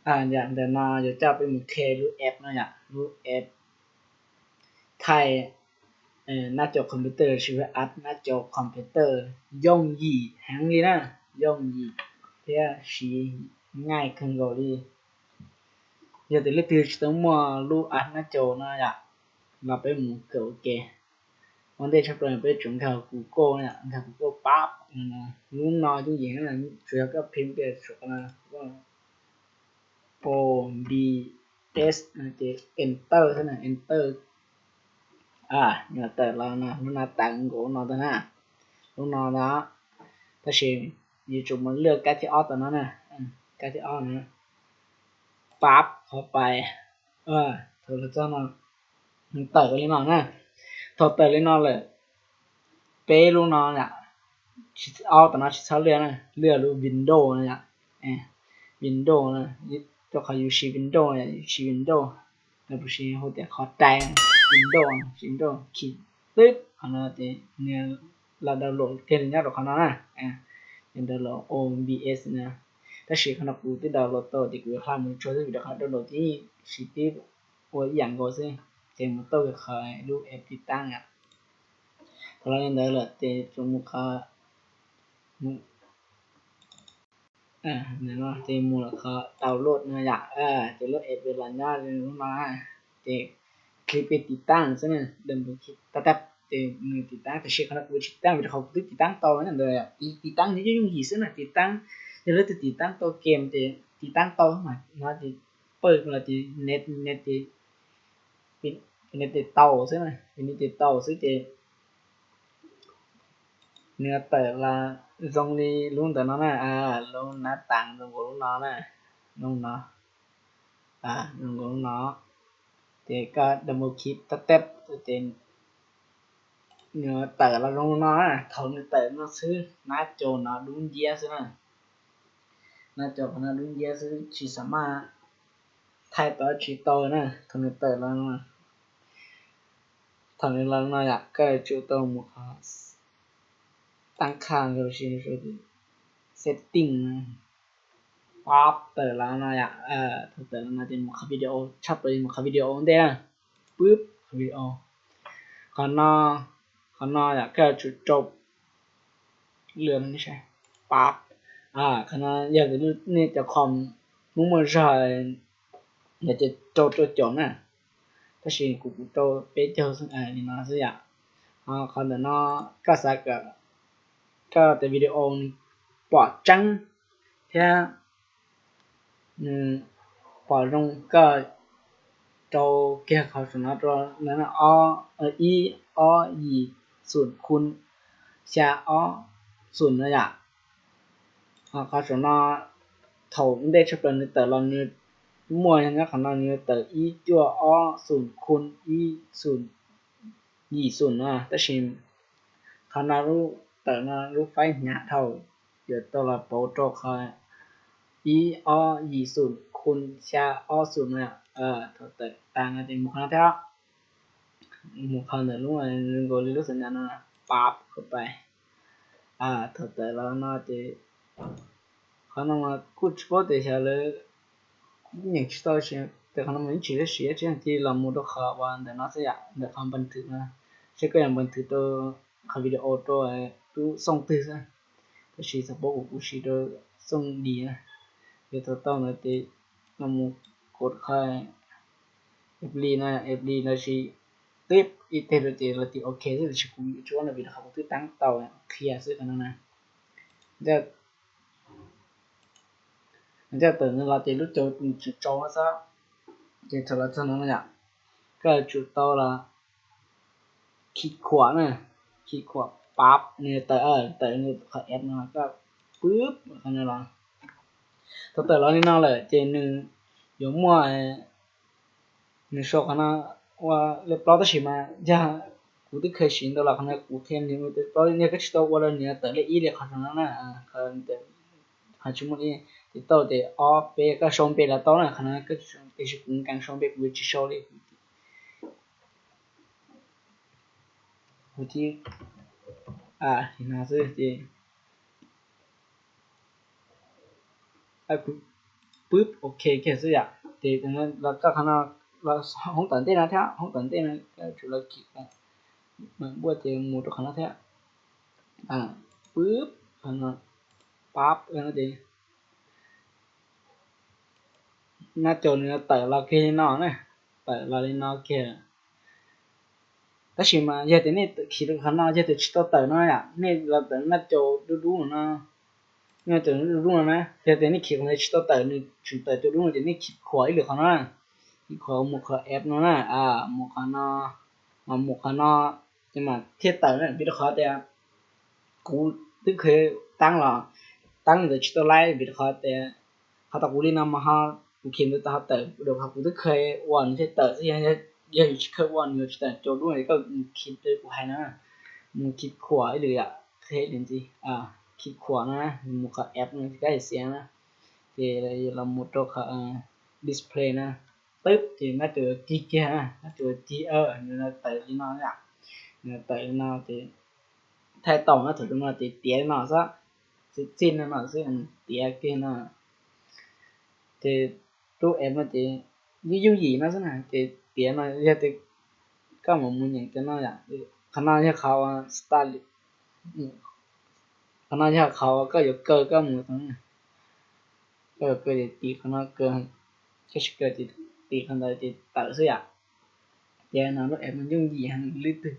Yam ntawm no yuav coj peb mus khe lub app no yom, lub app thaij nab caus computer, lossis app nab caus computer yooj yim heev li na, yooj yim thiab siv nyaj kawg nkaus li. Yog tias leej twg tsis tau muaj lub app nab caus no yom, los peb mus kawm ua ke. Ua ntej tshaj plaws peb tsum nkag Google, nkag Google pab, lub no yooj yim, tsuas yog koj phim tias O B S ces enter xwb na, enter. Yuav tawm los no, lub no tawm nkaus no ntag na, lub no ntag. Tab sis yuav tsum mus lwaj kab thib ob tau no na, kab thib ob no, pab qhov pais. Thaum los txog no, tawm li no na, thaum tawm li no lawm, peb lub no, ob tau no tsis txhob lwaj na, lwaj lub Windows no yom, Windows, rau qhov yus siv Windows, yus siv Windows, los puas siv hu tias qhov rais, Windows, Windows khi twb qhov no ces nws los download kiag li nyob rau qhov no na, download O B S na. Tab sis qhov no kuv twb download tau ces kuv yuav hla mus tso xwb, vim rau qhov download ces siv tib ua ib yam nkaus xwb, ces mus tau qhov lub app tiv taab yom. Thaum los li ntawd lawm ces mus qhov, ces mus lawm qhov download no yom, ces lub app los nyob lub no, ces click pem tiv taab xwb na, tab tab ces nws tiv taab, tab sis qhov no kuv tsis tiv taab vim rau qhov kuv twb tiv taab tau ntawd. Tiv taab nws yooj yim xwb na, tiv taab, yog leej twg tiv taab tau game ces tiv taab tau mas no ces pawg los ces net, net ces, net ces tau xwb na, net ces tau xwb ces nws tawm los zoo li lub ntawm no na, lub nav tas zoo nkaus lub no na, lub no, zoo nkaus lub no, ces koj double click tab teb ces nws tawm los zoo li no na. Thaum nws tawm no xwb nab caus no dub nciab xwb na, nab caus qhov no dub nciab xwb tsis xam maj thaij tau dab tsi tau na. Thaum nws tawm los, thaum nws los no yom, koj yuav tsum tau mus qhov tab khaj los sis setting, pab tawm los no yom. Thaum tawm los no ces mus qhov video, tshaj plaws mus qhov video ua ntej na, pub qhov video. Qhov no, qhov no yom koj yuav tsum rau lwm, pab, qhov no yog nej cov com muaj muaj zog, yog ces rau rau caum na, tab sis kuv kuv rau peb caug li no xwb yom. Qhov ntawm no koj xav kom koj tes video nws pom tseeb thiab nws pom zoo, koj rau kiag qhov saum no rau, ib ob yim xum khu xya ob xum no yom. Qhov saum no thaum ntej tshaj plaws nws tawm los nws muaj yog nyob qhov no nws tawm ib cuaj ob xum khu ib xum yim xum no, tab sis qhov no lub tawm no lub faib hnyav dhau, yuav tau los pauv rau qhov ib ob yim xum khu xya ob xum no. Thaum tawm tas no ces mus qhov no thiab, mus qhov ntawm lub zoo nkaus li lub xas nas no, pab qhov pais. Thaum tawm los no ces qhov no mas kuj tsis paub tias xyov lawv, kuv nyeem tsis tau, tias qhov no mas yeej tsis lab siv tsis yog ci los mus rau qhov uas ntawm no xwb yom, ntawm qhov npas thwm no, seb koj yuav npas thwm rau qhov video rau lub xooj twg xwb. Tab sis txog pab kuv kuv siv rau xooj dis na, yuav tau tau ntawd ces no mus kod qhov apply no, apply no sis twb ib teg rau ces los tias ok xwb, tab sis kuv yuav tsis ua no vim rau qhov kuv twb taab tau qhia xwb qhov no na. Ncaj tawm no los ces lub caus tsis tsau xwb, ces thaum los txog no yom, koj yuav tsum tau los khi khuam na, khi khuam pab nws tawm, tawm nws qhov app no koj pub qhov no los. Thaum tawm los li no lawm ces nws yuav muaj, nws sau qhov no ua lej plaub tab sis mas yog kuv twb kheev siv ntau los qhov no kuv qhia nws ua lej plaub, yog koj tsis tau ua los nws tawm lej ib li qhov no na, qhov tsis muaj ib, ces tau ces ob peb, koj sau npe los tau na, qhov no koj, tiam sis kuv nkees sau npe kuv tsis sau li. Kuv tib, no xwb ces kuv pub ok kiag xwb yom. Ces los koj qhov no, hoob tom ntej no thiab, hoob tom ntej no, tsum los kis npuaj ces mus rau qhov no thiab, pub, qhov no, pab no ces nab caus nws tawm los kiag li no na, tawm los li no kiag. Tab sis mas yog tias nej khiv rau qhov no yog tias tsis tau tawm no yom, nej los tawm nab caus dub dub no, nej tawm dub dub no na, yog tias nej khiv qhov ntawd tsis tau tawm, nws tseem tawm cov dub no ces nej khiv khuam ib lwm qhov no, khiv khuam mus qhov app no na, mus qhov no, mas mus qhov no ces mas thiaj tawm na, vim rau qhov tias kuv twb kheev tab los tab ntawd tsis tau laib, vim rau qhov tias qhov tau kuv li no mas ho kuv khiv ntawd tau ho tawm, rau qhov kuv twb kheev ua nws thiaj tawm xwb. Yog yus tsis kheev ua nws yuav tsis tawm cov dub no, koj mus khiv li kuv hais no, mus khiv khuam ib lwm yom, qhia li ntxiv, khiv khuam no, mus qhov app no kab xiav na, ces los mus rau qhov display na, twb ces nab caus yuav cig kiag na, nab caus yuav cig, nws tawm li no yom, nws tawm li no ces thaij tau na, thaum no ces tiav no xwb, txij txij no no xwb, tiav kiag no ces lub app no ces yooj yooj yim no xwb na, ces tiav no yog tias koj mus mus nyeem cov no yom, qhov no yog qhov style, qhov no yog qhov koj yuav kaw koj mus tau, koj yuav kaw ces tiv qhov no kaw, koj tsis kaw ces tiv qhov ntawd ces tawm xwb yom. Ces no lub app no yooj yim heev, lub twg